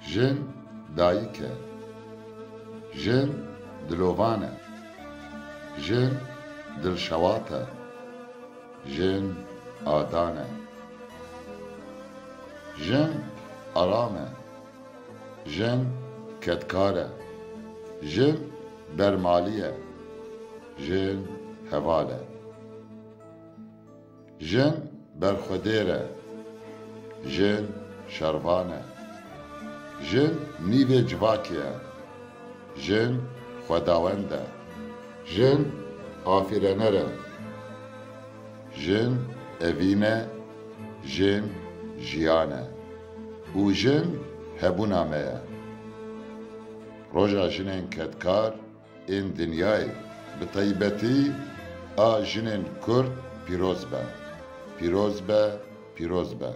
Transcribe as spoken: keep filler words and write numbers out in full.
Jin dayik e. Jin dilovan e. Jin dilşewat e. Jin adan e. Jin aram e. Jin kedkar e. Jin bermalî ye. Jin heval e. Jin berxwedêr e. Jin şervan e. Jin nîvê civakê ye. Jin xwedawend e. Jin afîrener e. Jin evîn e. Jin jiyan e. Û jin hebûna me ye. Roja jinên kedkar ên dinyayê, bi taybetî a jinên Kurd pîroz be. Pîroz be, pîroz be.